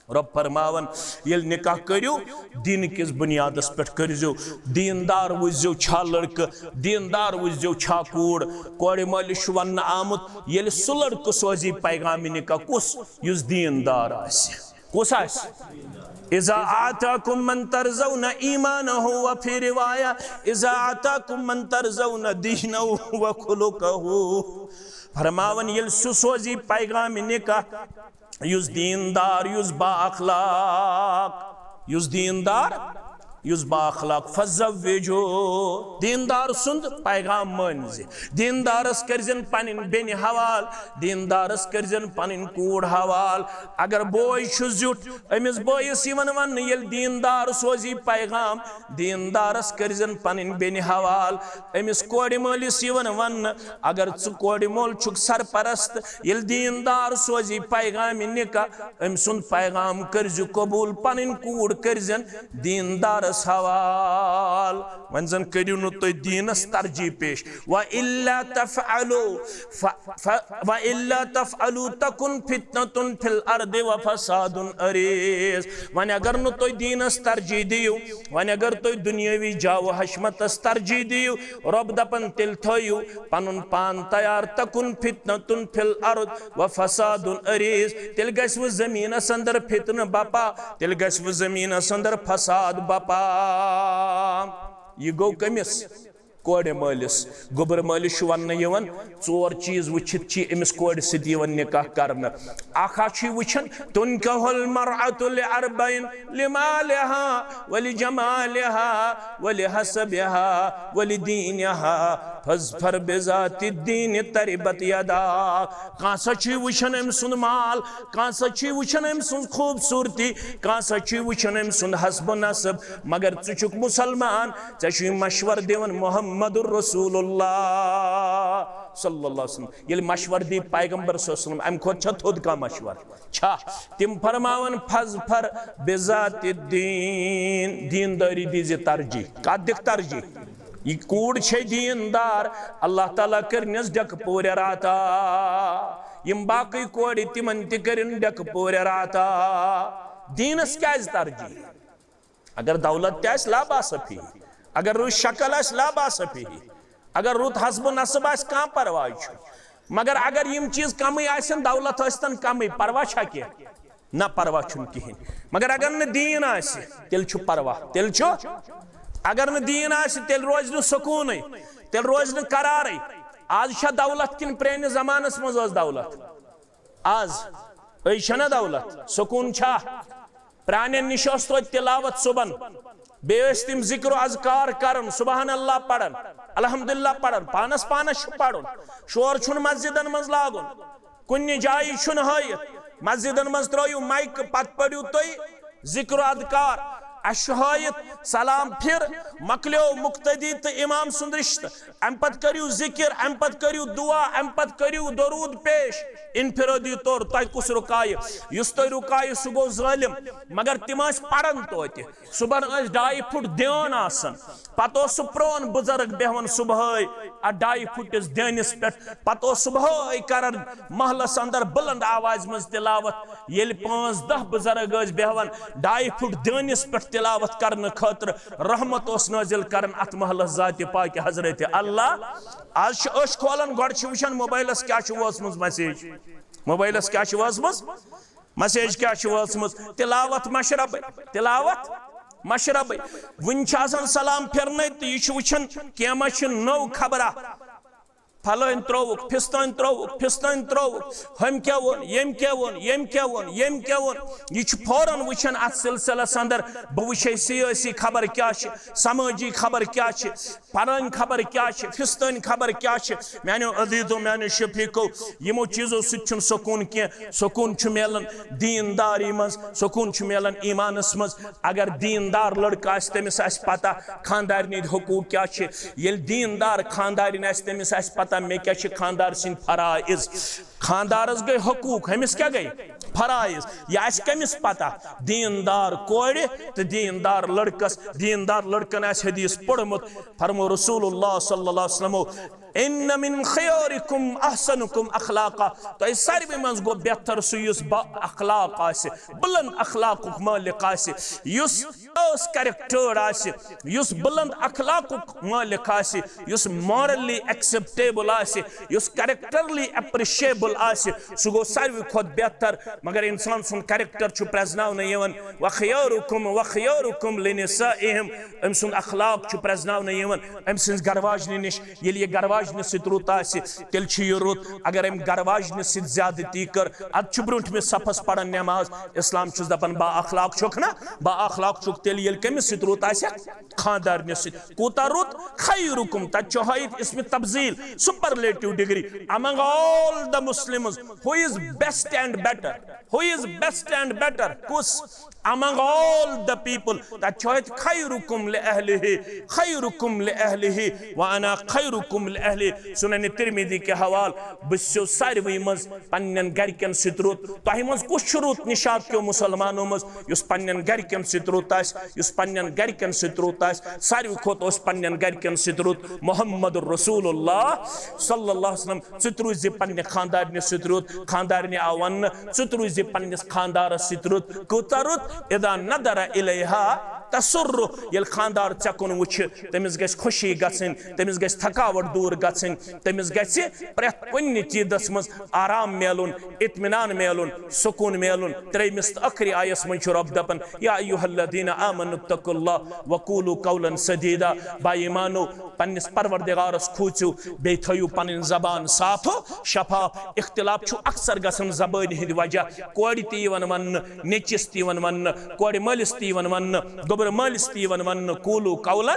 رۄب فرماوان، ییٚلہِ نکاح کٔرِو، دیٖن کِس بُنیادس پٮ۪ٹھ کٔرزیو۔ دیٖندار وٕچھزیو چھا لڑکہٕ، دیٖندار وٕچھزیو چھا کوٗر۔ کورِ مٲلِس چھُ وننہٕ آمُت، ییٚلہِ سُہ لڑکہٕ سوزی پیغامِ نکاح، کُس؟ یُس دیٖندار آسہِ۔ کُس آسہِ؟ اذا آتاکم من ترضون ایمانہ، و فی روایہ، اذا آتاکم من ترضون دینہ و خلقہ۔ فرماوان، ییٚلہِ سُہ سوزی پیغامِ نکاح، یُس دیٖندار، یُس با اخلاق، یُس دیٖندار، یُس با اخلاق، فزوجو، دیٖندار سُنٛد پیغام مٲنۍ زِ۔ دیٖندارس کٔرزٮ۪ن پنٕنۍ بیٚنہِ حوال، دیٖندارس کٔرزٮ۪ن پنٕنۍ کوٗر حوال۔ اگر بوے چھُ زیُٹھ، أمِس بٲیِس یِوان وننہٕ، ییٚلہِ دیٖندار سوزی پیغام، دیٖندارس کٔرزٮ۪ن پنٕنۍ بیٚنہِ حوال۔ أمِس کورِ مٲلِس یِوان وننہٕ، اگر ژٕ کورِ مول چھُکھ سرپرست، ییٚلہِ دیٖندار سوزی پیغامِ نکاح، أمۍ سُنٛد پیغام کٔرزِ قبوٗل، پنٕنۍ کوٗر کٔرزٮ۪ن دیٖندارس سوال۔ وۄنۍ زن کٔرِو نہٕ تُہۍ دیٖنس ترجیح پیش۔ وَإِلَّا تَفْعَلُوا ف-، ف-، وَإِلَّا تَفْعَلُوا تَكُنْ فِتْنَةٌ فِي الْأَرْضِ وَفَسَادٌ عَرِيضٌ۔ وۄنۍ اگر نہٕ تُہۍ دیٖنس ترجیح دِیِو، وۄنۍ اگر تُہۍ دُنیٲوی جاہ و حشمتس ترجیح دِیِو، رۄب دپان تیٚلہِ تھٲیِو پنُن پان تیار، تَكُنْ فِتْنَةٌ فِي الْأَرْضِ وَفَسَادٌ عَرِيضٌ، تیٚلہِ گژھِ وۄنۍ زٔمیٖنَس اندر فتنہٕ بپا، تیٚلہِ گژھِ وۄنۍ زٔمیٖنَس اندر فساد بپا۔ یہِ گوٚو کٔمِس؟ کورِ مٲلِس۔ گوٚبُر مٲلِس چھُ وننہٕ یِوان، ژور چیٖز وٕچھِتھ چھِ أمِس کورِ سۭتۍ یِوان نکاح کرنہٕ۔ اکھ ہا چھُ یہِ وٕچھان، تُنکح المرأة لأربع، لمالها ولجمالها ولحسبها ولدينها فاظفر بذات الدين تربت يداك۔ کانٛہہ سا چھُے وٕچھان أمۍ سُنٛد مال، کانٛہہ سا چھُے وٕچھان أمۍ سٕنٛز خوٗبصوٗرتی، کانٛہہ سا چھُے وٕچھان أمۍ سُنٛد حسب و نسب، مگر ژٕ چھُکھ مُسلمان، ژےٚ چھُے مشور دِوان محمد رسول اللہ صلی اللہ علیہ وسلم۔ ییٚلہِ مشور دی پیغمبر صلی اللہ علیہ وسلم، اَمہِ کھۄتہٕ چھا تھوٚد کانٛہہ مشور؟ چھا؟ تِم فرماوان، فاظفر بذات الدین، دیندٲری دیٖزِ ترجیح۔ کَتھ دِکھ ترجیح؟ یہِ کوٗر چھے دیٖندار، اللہ تعالیٰ کٔرنَس ڈٮ۪کہٕ پورِ راتا۔ یِم باقٕے کورِ، تِمن تہِ کٔرِن ڈٮ۪کہٕ پورِ راتا۔ دیٖنس کیازِ ترجیح؟ اگر دولت تہِ آسہِ، لا باس فیہ، اگر رٕژ شکل آسہِ، لا باس فیہ، اگر رُت حسب و نسب آسہِ، کانٛہہ پرواے چھُنہٕ۔ مگر اگر یِم چیٖز کمٕے آسن، دولت ٲسۍتن کمٕے، پرواہ چھا کینٛہہ؟ نہ، پرواہ چھُنہٕ کِہیٖنۍ۔ مگر اگر نہٕ دیٖن آسہِ، تیٚلہِ چھُ پرواہ۔ تیٚلہِ چھُ، اگر نہٕ دیٖن آسہِ، تیٚلہِ روزِ نہٕ سکوٗنٕے، تیٚلہِ روزِ نہٕ قرارٕے۔ آز چھا دولت کِنہٕ پرٛٲنِس زمانس منٛز ٲس دولت؟ آز أزۍ چھَنہ دولت، سکوٗن چھا؟ پرٛانٮ۪ن نِش اوس توتہِ تلاوت صُبحن، بیٚیہِ ٲسۍ تِم ذِکر و اذکار کران، سبحان اللہ پران، الحمدللہ پران، پانس پانس چھُ پرُن، شور چھُنہٕ مسجدن منٛز لاگُن۔ کُنہِ جایہِ چھُنہٕ ہٲیِتھ، مسجدن منٛز ترٲیِو مایکہٕ، پتہٕ پٔرِو تُہۍ ذِکر و اذکار۔ اَسہِ چھُ ہٲیِتھ سلام پھِر، مۄکلیو مُقتدی تہٕ اِمام سُنٛد رِشتہٕ۔ اَمہِ پتہٕ کٔرِو ذِکر، اَمہِ پتہٕ کٔرِو دُعا، اَمہِ پتہٕ کٔرِو دروٗد پیش۔ انفرٲدی طور تۄہہِ کُس رُکایہِ؟ یُس تۄہہِ رُکایہِ، سُہ گوٚو ظٲلِم۔ مگر تِم ٲسۍ پران توتہِ۔ صُبحن ٲسۍ ڈاے پھُٹ دیان آسان۔ پتہٕ اوس سُہ پرون بُزرگ بیہوان صُبحٲے اتھ ڈاے پھُٹِس دیٲنِس پٮ۪ٹھ۔ پتہٕ اوس صُبحٲے کران محلس اندر بُلند آوازِ منٛز تلاوت۔ ییٚلہِ پانٛژھ دَہ بُزرگ ٲسۍ بیہوان ڈاے پھُٹ دیٲنِس پٮ۪ٹھ تلاوت کرنہٕ خٲطرٕ، رحمت اوس نٲزِل کران اتھ محلس ذاتِ پاکہِ حضرت اللہ۔ آز چھِ أچھ کھولان، گۄڈٕ چھِ وٕچھان موبایلس کیٛاہ چھِ وٲژمٕژ مسیج، موبایلس کیٛاہ چھِ وٲژمٕژ۔ مسیج کیٛاہ چھِ وٲژمٕژ؟ تلاوت مشربٕے، تلاوت مشربٕے۔ وُنہِ چھِ آسان سلام پھِرنَے تہٕ یہِ چھُ وٕچھان کینٛہہ ما چھِ نٔو خبرا۔ پھلٲنۍ ترٛووُکھ، پھِستٲنۍ ترٛووُکھ، پھِستٲنۍ ترٛووُکھ، ہُمۍ کیٛاہ ووٚن، ییٚمۍ کیٛاہ ووٚن، ییٚمۍ کیٛاہ ووٚن، ییٚمۍ کیٛاہ ووٚن۔ یہِ چھُ فوراً وٕچھان اَتھ سلسلس اندر، بہٕ وٕچھے سیٲسی خبر کیٛاہ چھِ، سمٲجی خبر کیٛاہ چھِ، پرٲنۍ خبر کیٛاہ چھِ، پھِستٲنۍ خبر کیٛاہ چھِ۔ میٛانیو عزیٖزو، میٛانیو شفیقو، یِمو چیٖزو سۭتۍ چھُنہٕ سکوٗن کینٛہہ۔ سکوٗن چھُ میلان دیٖنداری منٛز، سکوٗن چھُ میلان ایٖمانَس منٛز۔ اگر دیٖندار لٔڑکہٕ آسہِ، تٔمِس آسہِ پَتہ خانٛدارِنۍ ہٕنٛدۍ حقوٗق کیٛاہ چھِ۔ ییٚلہِ دیٖندار خانٛدارِنۍ آسہِ، تٔمِس آسہِ پَتہ مےٚ کیٛاہ چھِ خانٛدار سٕنٛدۍ فرائض۔ خانٛدارَس گٔے حقوٗق، ہُمِس کیٛاہ گٔے؟ فرائض۔ یہِ آسہِ کٔمِس پَتہ؟ دیٖندار کورِ تہٕ دیٖندار لٔڑکَس۔ دیٖندار لٔڑکَن آسہِ حدیث پوٚرمُت، فرمو رسول اللہ صلی اللہ علیہ وسلمو، ان من خیارکم احسنکم اخلاقا، تۄہہِ ساروی منٛز گوٚو بہتر سُہ یُس با اخلاق آسہِ، بلند اخلاقُک مٲلِک آسہِ، یُس خاص کریکٹر آسہِ، یُس بلند اخلاقُک مٲلِک آسہِ، یُس مارلی ایکسپٹیبل آسہِ، یُس کریکٹرلی اپریشیبل آسہِ، سُہ گوٚو ساروی کھۄتہٕ بہتر۔ مگر انسان سُنٛد کریکٹر چھُ پرزناونہٕ یِوان، وخیارکم وخیارکم لنسائہم، أمۍ سُنٛد اخلاق چھُ پرزناونہٕ یِوان أمۍ سٕنٛز گرواجنہِ نِش۔ ییٚلہِ یہِ گرواجنہِ سۭتۍ رُت آسہِ، تیٚلہِ چھُ یہِ رُت۔ اگر أمۍ گرواجنہِ سۭتۍ زیادتی کٔر، اَدٕ چھُ برٛونٛٹھمِس صفس پران نٮ۪ماز۔ اسلام چھُس دپان با اخلاق چھُکھ نا، با اخلاق چھُکھ تیٚلہِ ییٚلہِ کٔمِس سۭتۍ رُت آسہِ؟ خانٛدارنہِ سۭتۍ۔ کوٗتاہ رُت؟ خیرکم، تتہِ چھُ ہٲیِتھ اسمِ تفضیل، superlative degree، among all the Muslims, who is best and better, who is best and better، کُس؟ Among all the people، تتہِ چھُ ہٲیِتھ خیرکم لأہلہ، خیرکم لأہلہ، وأنا خیرکم لأہلی۔ سنن ترمذی کے حوال، بہٕ چھُسو ساروی منٛز پننٮ۪ن گرِکٮ۪ن سۭتۍ رُت۔ تۄہہِ منٛز کُس چھُ رُت نِشاط کیو مسلمانو منٛز؟ یُس پننٮ۪ن گرِکٮ۪ن سۭتۍ رُت آسہِ، یُس پننٮ۪ن گرِکٮ۪ن سۭتۍ رُت آسہِ، ساروی کھۄتہٕ اوس پننٮ۪ن گرِکٮ۪ن سۭتۍ رُت محمد رسول اللہ صلی اللہ علیہ وسلم۔ ژٕ تہِ روٗزِ پننہِ خاندارنہِ سۭتۍ رُت۔ خاندارنہِ آو وننہٕ، ژٕ تہِ روٗزِ پننِس خاندارس سۭتۍ رُت۔ کوٗتاہ رُت؟ اذا نظر الیہا تسرہ، ییٚلہِ خاندار ژےٚ کُن وٕچھِ، تٔمِس گژھِ خوشی گژھٕنۍ، تٔمِس گژھِ تھکاوٹ دوٗر گژھٕنۍ، تٔمِس گژھِ پرٛٮ۪تھ کُنہِ چیٖزس منٛز آرام میلُن، اطمینان میلُن، سکوٗن میلُن۔ ترٛیٚیمِس تہٕ ٲخری آیس منٛز چھُ رۄب دپان، یا ایھا الذین آمنوا اتقوا اللہ وقولوا قولا سدیدا۔ با ایمانو، پننِس پروردگارس کھوٗژِو، بیٚیہِ تھٲیِو پنٕنۍ زبان صاف و شفاف۔ اختلاف چھُ اکثر گژھان زبٲنۍ ہٕنٛدِ وجہ۔ کورِ تہِ یِوان وننہٕ، نیٚچِس تہِ یِوان وننہٕ، کورِ مٲلِس تہِ یِوان وننہٕ، گوٚبرٕ مٲلِس تہِ یِوان وننہٕ، قولوا قولا۔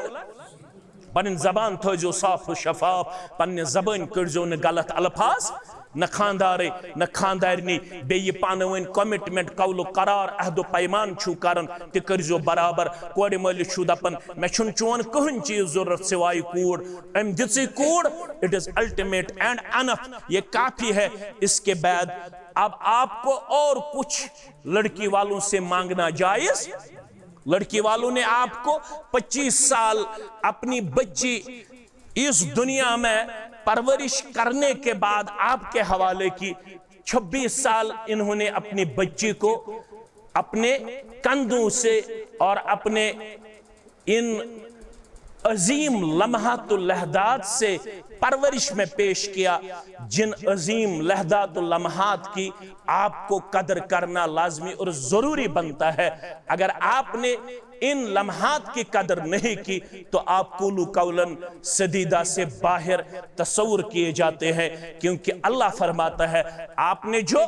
پنٕنۍ زبان تھٲیزیو صاف و شفاف، پننہِ زبٲنۍ کٔڑزیو نہٕ غلط الفاظ، نہ خاندارٕے، نہ خاندارنی، بیٚیہِ یہِ پانہٕ ؤنۍ commitment، قول و قرار، عہد و پیمان چھُو کران، تہِ کٔرزیو برابر۔ کورِ مٲلِس چھُو دپان، مےٚ چھُنہٕ چون کٕہٕنۍ چیٖز ضروٗرت سوائے کوٗر، أمۍ دِژٕے کوٗر، it is ultimate and enough، یہ کافی ہے، اس کے بعد اب آپ کو اور کچھ لڑکی والوں سے مانگنا جائز؟ لڑکی والوں نے آپ کو پچیس سال اپنی بچی اس دنیا میں پرورش کرنے کے بعد آپ کے حوالے کی، چھبیس سال انہوں نے اپنی بچی کو اپنے کندھوں سے اور اپنے ان عظیم لمحات و لحظات سے پرورش میں پیش کیا، جن عظیم لحظات و لمحات کی آپ کو قدر کرنا لازمی اور ضروری بنتا ہے۔ اگر آپ نے ان لمحات کی قدر نہیں کی تو آپ قولوا قولا سدیدا سے باہر تصور کیے جاتے ہیں، کیونکہ اللہ فرماتا ہے، آپ نے جو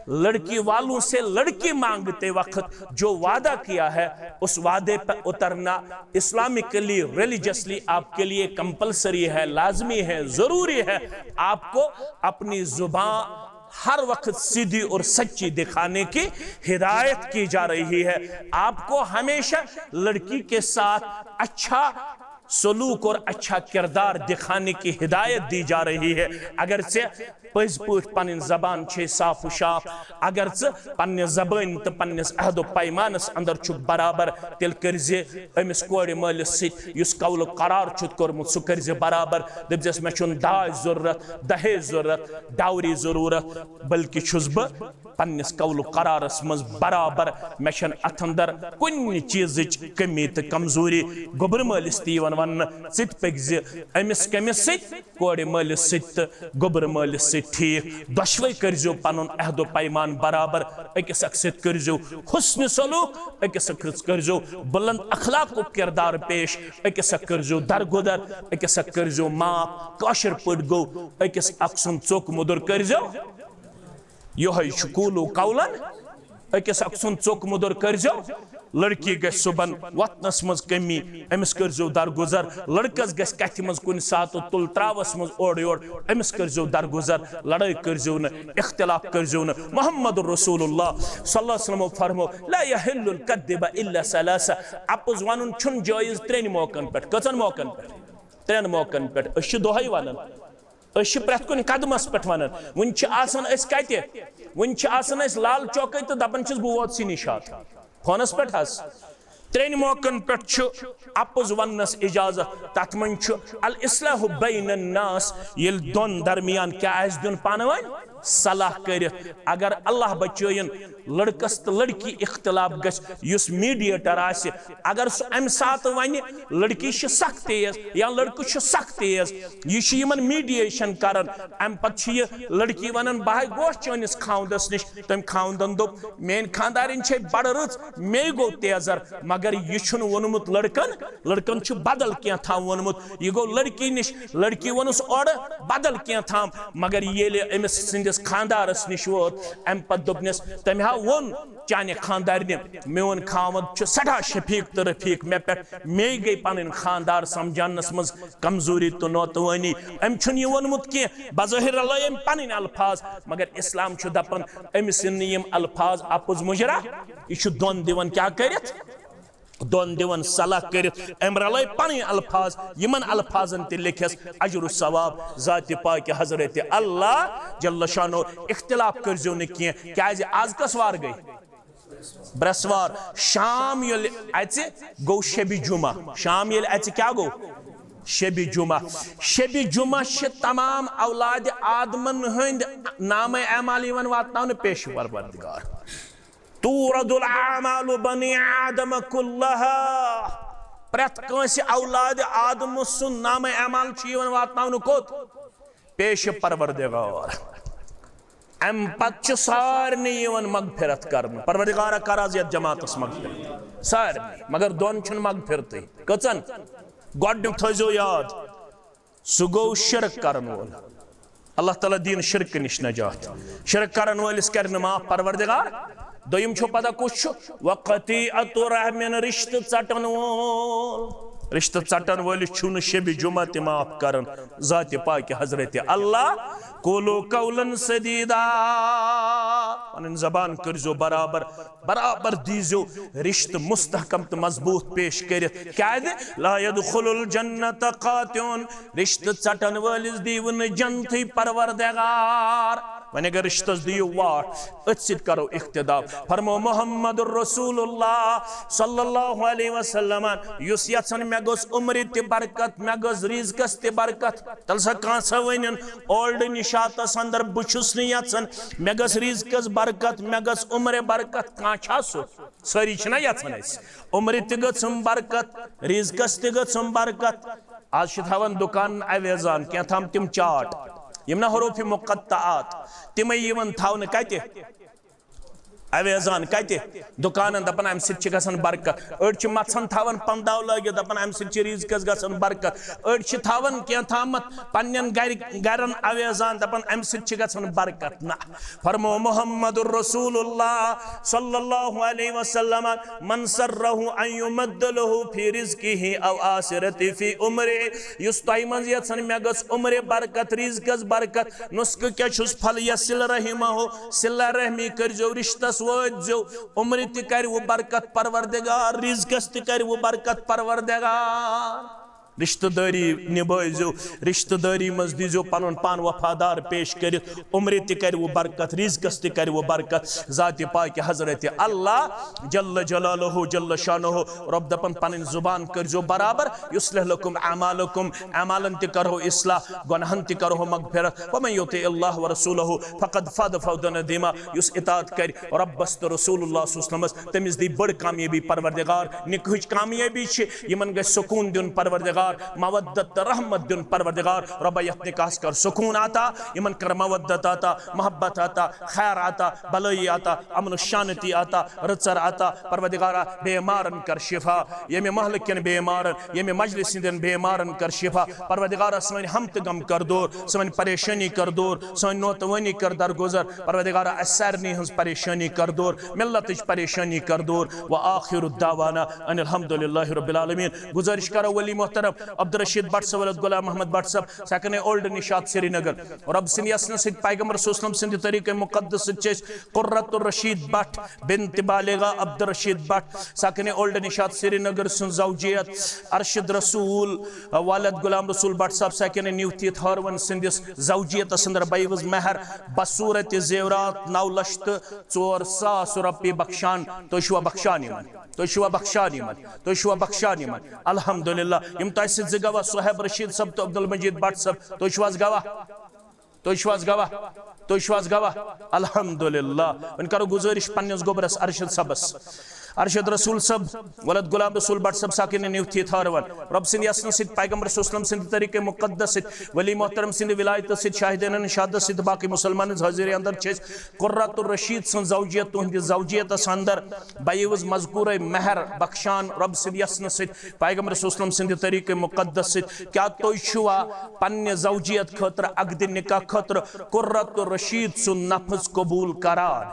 لڑکی والوں سے لڑکی مانگتے وقت جو وعدہ کیا ہے، اس وعدے پر اترنا اسلامکلی، ریلیجسلی آپ کے لیے کمپلسری ہے، لازمی ہے، ضروری ہے۔ آپ کو اپنی زبان ہر وقت سیدھی اور سچی دکھانے کی ہدایت کی جا رہی ہے۔ آپ کو ہمیشہ لڑکی کے ساتھ اچھا سلوک اور اچھا کردار دکھانے کی ہدایت دی جا رہی ہے۔ اگر ژےٚ پٔزۍ پٲٹھۍ پنٕنۍ زبان چھے صاف و شاف، اگر ژٕ پننہِ زبٲنۍ تہٕ پننِس عہد و پیمانس اندر چھُکھ برابر، تیٚلہِ کٔرزِ أمِس کورِ مٲلِس سۭتۍ یُس قول و قرار چھُتھ کوٚرمُت، سُہ کٔرزِ برابر۔ دٔپزٮ۪س، مےٚ چھُنہٕ داج ضروٗرت، دہیج ضروٗرت، ڈاوری ضروٗرت، بلکہِ چھُس بہٕ پننِس قول و قرارس منٛز برابر، مےٚ چھَنہٕ اتھ اندر کُنہِ چیٖزٕچ کمی تہٕ کمزوری۔ گوٚبرٕ مٲلِس تہِ یِوان وننہٕ، ژٕ تہِ پٔکزِ أمِس کٔمِس سۭتۍ؟ کورِ مٲلِس سۭتۍ تہٕ گوٚبرٕ مٲلِس سۭتۍ ٹھیٖک۔ دۄشوے کٔرزیو پنُن عہد و پیمان برابر، أکِس اکھ سۭتۍ کٔرزیو حسن سلوک، أکِس اکھ سۭتۍ کٔرزیو بلند اخلاقُک کردار پیش، أکِس اکھ کٔرزیو درگُدر، أکِس اکھ کٔرزیو معاف۔ کٲشِر پٲٹھۍ گوٚو، أکِس اکھ سُنٛد ژوٚک مُدُر کٔرزیو۔ یِہوٚے چھُ قولوا قولا۔ أکِس اکھ سُنٛد ژوٚک مُدُر کٔرزیو۔ لڑکی گژھِ صُبحن وۄتھنس منٛز کمی، أمِس کٔرزیو درگُزر۔ لڑکس گژھِ کتھِ منٛز کُنہِ ساتہٕ تُل تراوس منٛز اورٕ یورٕ، أمِس کٔرزیو درگُزر۔ لڑٲے کٔرزیو نہٕ، اختلاف کٔرزیو نہٕ۔ محمد رسول اللہ صلی اللہ علیہ وسلمو فرمو، لا یحل الکذب الا ثلاثہ۔ اپُز ونُن چھُنہٕ جٲیز ترٛٮ۪ن موقعن پٮ۪ٹھ۔ کٔژن موقعن پٮ۪ٹھ؟ ترٛٮ۪ن موقعن پٮ۪ٹھ۔ أسۍ چھِ دۄہے ونان۔ أسۍ چھِ پرٛٮ۪تھ کُنہِ قدمس پٮ۪ٹھ ونان۔ وٕنہِ چھِ آسان أسۍ کتہِ؟ وٕنہِ چھِ آسان أسۍ لال چوکے تہٕ دپان چھِس، بہٕ ووتسٕے نِشاط۔ فونس پٮ۪ٹھ حظ۔ ترٛٮ۪ن موقعن پٮ۪ٹھ چھُ اپُز وننس اجازت۔ تتھ منٛز چھُ الاصلاح بین الناس، ییٚلہِ دۄن درمیان کیٛاہ آسہِ دیُن؟ پانہٕ ؤنۍ صلاح کٔرِتھ۔ اگر اللہ بچٲیِن، لڑکس تہٕ لڑکی اختلاف گژھِ، یُس میڈیٹر آسہِ، اگر سُہ امہِ ساتہٕ ونہِ، لڑکی چھِ سخ تیز یا لڑکہٕ چھُ سخ تیز، یہِ چھُ یِمن میڈیشن کران۔ امہِ پتہٕ چھِ یہِ لڑکی ونان، بہٕ ہاے گوس چٲنِس خاوندس نِش، تٔمۍ خاوندن دوٚپ، میٲنۍ خاندارِنۍ چھے بڑٕ رٕژ، مے گوٚو تیزر، مگر یہِ چھُنہٕ ووٚنمُت لڑکن، لڑکن چھُ بدل کینٛہہ تام ووٚنمُت۔ یہِ گوٚو لڑکی نِش، لڑکی ووٚنُس اورٕ بدل کینٛہہ تام، مگر ییٚلہِ أمِس سٕنٛدِس خانٛدارس نِش ووت، اَمہِ پتہٕ دوٚپنس، تٔمۍ ہا ووٚن چانہِ خانٛدارنہِ، میون خاوند چھُ سٮ۪ٹھاہ شفیق تہٕ رفیق مےٚ پٮ۪ٹھ، مے گٔے پنٕنۍ خانٛدار سمجھاونس منٛز کمزوری تہٕ نوتوٲنی۔ أمۍ چھُنہٕ یہِ ووٚنمُت کینٛہہ، بظٲہر لٲے أمۍ پنٕنۍ الفاظ، مگر اسلام چھُ دپان، أمِس یِن نہٕ یِم الفاظ اپُز مُجرا۔ یہِ چھُ دۄن دِوان کیٛاہ کٔرِتھ؟ دۄن دِوان صلاح کٔرِتھ، أمۍ رلٲے پنٕنۍ الفاظ، یِمن الفاظن تہِ لیکھس اجر و ثواب ذاتِ پاکِ حضرت اللہ جل شانہ۔ اختلاف کٔرزیو نہٕ کینٛہہ، کیازِ آز کس وار گٔے؟ برٛسوار۔ شام ییٚلہِ اَژِ، گوٚو شبِ جمعہ۔ شام ییٚلہِ اَژِ، کیٛاہ گوٚو؟ شبِ جمعہ۔ شبِ جمعہ چھِ تمام اولادِ آدمن ہٕنٛدۍ نامہ اعمال یِوان واتناونہٕ پیش پروردگار۔ تورد الاعمال بنی آدم کلہا۔ پرٛٮ۪تھ کٲنٛسہِ اولادِ آدم سُنٛد نامہ اعمال چھُ یِوان واتناونہٕ کوٚت؟ پیش پروردگار۔ امہِ پتہٕ چھِ سارنٕے یِوان مغفرت کرنہٕ۔ پروردگارا، کر از یتھ جماعتس مغفرت۔ سارنٕے۔ مگر دۄن چھُنہٕ مغفرتٕے۔ کٔژن؟ گۄڈٕنیُک تھٲیزیو یاد، سُہ گوٚو شرک کرن وول۔ اللہ تعالیٰ دِیِن شرکہٕ نِش نجات۔ شرک کرن وٲلِس کرِ نہٕ معاف پروردگار۔ دوٚیِم چھو پتہ کُس چھُ؟ وقطیعت رحمن، رشتہٕ ژٹن وول۔ رشتہٕ ژٹن وٲلِس چھُنہٕ شبِ جمعہ تہِ معاف کران ذاتِ پاکِ حضرت اللہ۔ قولوا قولا سدیدا، پنٕنۍ زبان کٔرزیو برابر، برابر دیزیو رشتہٕ مستحکم تہٕ مضبوط پیش کٔرِتھ۔ کیازِ؟ لا يدخل الجنة قاطع، رشتہٕ ژٹن وٲلِس دیٖوٕ نہٕ جنتٕے پروردگار۔ وۄنۍ اگر رشتس دِیِو واٹھ، أتھۍ سۭتۍ کرو اقتدا۔ فرمو محمد رسول اللہ صلی اللہ علیہ وسلم، یُس یژھن مےٚ گٔژھ عمرِ تہِ برکت، مےٚ گٔژھ رزقس تہِ برکت۔ تیٚلہِ سا کانٛہہ سا ونن اولڈ نشاتس اندر، بہٕ چھُس نہٕ یژھان مےٚ گٔژھ رزقس برکت، مےٚ گٔژھ عمرِ برکت۔ کانٛہہ چھا سُہ؟ سٲری چھِنہ یژھان أسۍ عمرِ تہِ گٔژھم برکت، رزقس تہِ گٔژھم برکت۔ آز چھِ تھاوان دُکانن اویزان کینٛہہ تام تِم چاٹ، یِم نہ حروفِ مقطعات، تِمے یِوان تھاونہٕ۔ کتہِ؟ اویزان کتہِ؟ دُکانن۔ دپان امہِ سۭتۍ چھِ گژھان برکت۔ أڑۍ چھِ مژھن تھاوان پنداو لٲگِتھ، دپان امہِ سۭتۍ چھِ رزقس گژھان برکت۔ أڑۍ چھِ تھاوان کینٛہہ تامتھ پننٮ۪ن گرِ، گرن اویزان، دپان امہِ سۭتۍ چھِ گژھان برکت۔ نہ، فرمو محمد رسول اللہ صلی اللہ علیہ وسلم، من سرہ ان یمد لہ فی رزقہ او آثرتہ فی عمرہ، یُس تۄہہِ منٛز یژھن مےٚ گٔژھ عمرِ برکت، رزقس برکت، نسخہٕ کیٛاہ چھُس؟ فلیصل رحمہ، صلہ رحمی کٔرزیو، رشتس وٲتزیو، عمرِ تہِ کرِ وۄنۍ برکت پروردگار، رزقس تہِ کرِ وۄنۍ برکت پروردگار۔ رشتہٕ دٲری نبٲوزیو، رشتہٕ دٲری منٛز دیٖزیو پنُن پان وفادار پیش کٔرِتھ، عمرِ تہِ کرِ وۄنۍ برکت، رزقس تہِ کرِ وۄنۍ برکت۔ ذاتِ پاکِ حضرت اللہ جل جلالہ جل شانہ، رب دپان پنٕنۍ زبان کٔرزیو برابر، یصلح لکم اعمالکم، اعمالن تہِ کرہو اصلاح، گناہن تہِ کرہو مغفرت۔ ومن یطع اللہ ورسولہ فقد فاز فوزا عظیما، یُس اطاعت کرِ ربس تہٕ رسول اللہ صلی اللہ علیہ وسلمس، تٔمِس دی بٔڑ کامیٲبی پروردگار۔ نکاحٕچ کامیٲبی چھِ، یِمن گژھِ سکوٗن دیُن پروردگار، مودت تہٕ رحمت دیُن پروردگار۔ رۄبا، یتھ نکاحس کر سکوٗن عطا، یِمن کر مودت عطا، محبت عطا، خیر عطا، بلٲیی عطا، امن و شانتی عطا، رٕژر عطا۔ پروردگارا، بیمارن کر شفا، ییٚمہِ محلہٕ کٮ۪ن بیمارن، ییٚمہِ مجلس ہٕنٛدٮ۪ن بیمارن کر شفا۔ پروردگارا، سٲنۍ ہم تہٕ غم کر دور، سٲنۍ پریشٲنی کر دور، سٲنۍ نوتوٲنی کر درگُزر۔ پروردگارا، اسہِ سارنٕے ہٕنٛز پریشٲنی کر دور، ملتٕچ پریشٲنی کر دور۔ وآخر دعوانا ان الحمد للہ رب العالمین۔ گزارش کرو ولی محترم عبدالرشید بٹ صٲب، ولد غلام محمد بٹ صٲب، سکنِ اولڈ نشاط سرینگر۔ رب سٕنٛدِ یژھنہٕ سۭتۍ، پیغمبر صلی اللہ علیہ وسلم سٕنٛدِ طریقہ مقدس سۭتۍ چھِ أسۍ قرۃ الرشید بٹ بنت بالغہ عبدالرشید بٹ، سکنِ اولڈ نشاط سرینگر سٕنٛز زوجیت، ارشد رسول، والد غلام رسول بٹ صٲب، سکنِ نیوتھی تھاروَن سٕنٛدِس زوجیتس اندر بیوز مہر بصورت زیورات نو لچھ تہٕ ژور ساس رۄپیہِ بخشان۔ تُہۍ چھِوا بخشان یِمن؟ تُہۍ چھِوا بخشان یِمن؟ تُہۍ چھِوا بخشان یِمن؟ الحمدللہ۔ یِم تۄہہِ سۭتۍ زٕ گواہ، صہیب رشید صٲب تہٕ عبدالمجید بٹ صٲب، تُہۍ چھِو حظ گواہ؟ تُہۍ چھِو حظ گواہ؟ تُہۍ چھِو حظ گواہ؟ الحمدللہ۔ وۄنۍ کرو گزٲرش پننِس گوٚبرس ارشد صٲبس، ارشد رسول صٲب، ولد غلام رسول بٹ صٲب، سکنِ نیوتھی تھاروَن۔ رب سٕنٛدِ یژھنہٕ سۭتۍ، پیغمبر صلی اللہ علیہ وسلم سٕنٛدِ طریقہ مقدس سۭتۍ، ولی محترم سٕنٛدِ ولایتہٕ سۭتۍ، شاہدینن شہادت سۭتۍ، باقی مسلمانن حاضری اندر چھِ أسۍ قرۃ الرشید سٕنٛز زوجیت تُہنٛدِ زوجیتس اندر بیوز مذکورہ مہر بخشان رب سٕنٛدِ یژھنہٕ سۭتۍ، پیغمبر صلی اللہ علیہ وسلم سٕنٛدِ طریقہ مقدس سۭتۍ۔ کیا تُہۍ چھِوا پننہِ زوجیت خٲطرٕ، عقدِ نکاح خٲطرٕ قرۃ الرشید سُنٛد نفس قبول کران؟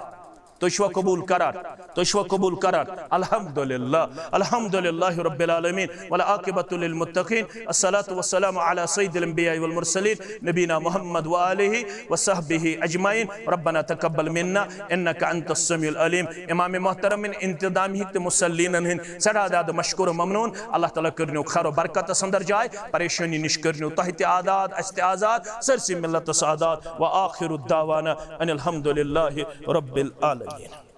تُہۍ چھِوا قبول کران؟ تُہۍ چھِوا قبول کران؟ الحمدللہ، الحمدللہ رب العالمین، والعاقبۃ للمتقین، الصلاۃ والسلام علی سید الانبیاء والمرسلین، نبینا محمد وآلہ وصحبہ اجمعین۔ ربنا تقبل منا انک انت السمیع العلیم۔ امام محترم انتظامی تہٕ مصلینن ہٕنٛدۍ سٮ۪ٹھاہ زیادٕ مشکور و ممنون۔ اللہ تعالیٰ کٔرنو خیر و برکتس اندر جاے، پریشٲنی نِش کٔرنو تۄہہِ تہِ آزاد، اسہِ تہِ آزاد، سٲرسٕے ملتس آزاد۔ وآخر دعوانا ان الحمدللہ رب العالمین۔